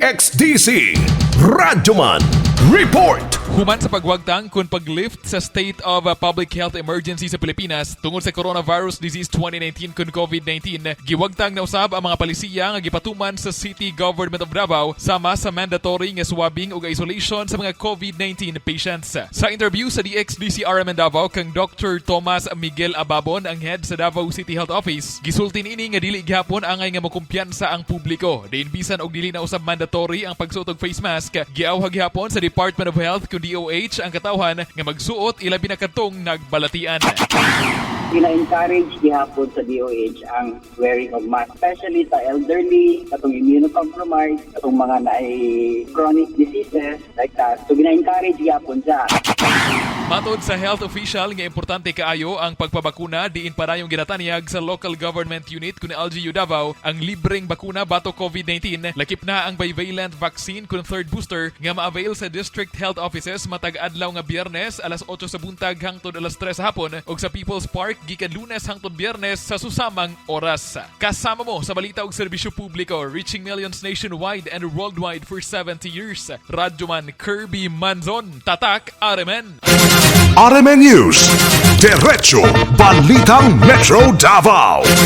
DXDC Radyoman Report. Human sa pagwagtang kun paglift sa state of public health emergency sa Pilipinas tungod sa Coronavirus Disease 2019 kun COVID-19, giwagtang na usab ang mga palisiya nga gipatuman sa City Government of Davao sama sa mandatory nga swabbing ug isolation sa mga COVID-19 patients. Sa interview sa DXDC RMN Davao kang Dr. Thomas Miguel Ababon, ang head sa Davao City Health Office, gisulti niini nga dili gihapon angay nga mokumpiyansa ang publiko. Diin bisan og dili na usab mandatory ang pagsuot og face mask, giawhag gihapon sa Department of Health kun DOH ang katawhan nga magsuot, ilabi na kadtong nagbalatian. Gina-encourage gihapon sa DOH ang wearing of mask, especially sa elderly, katong immunocompromised, katong mga naay chronic diseases like that. So gina-encourage gihapon siya. Matod sa health official nga importante kaayo ang pagpabakuna, diin padayong ginatanyag sa local government unit kun LGU Davao ang libreng bakuna batok COVID-19, lakip na ang bivalent vaccine kun third booster nga ma-avail sa district health offices matag adlaw nga Biyernes alas 8 sa buntag hangtod alas 3 sa hapon ug sa People's Park gikan Lunes hangtod Biyernes sa susamang oras. Kasama mo sa balita ug serbisyo publiko, reaching millions nationwide and worldwide for 70 years. Radyoman Kirby Manzon, Tatak RMN. RMN News. Diretso Balitang Metro Davao.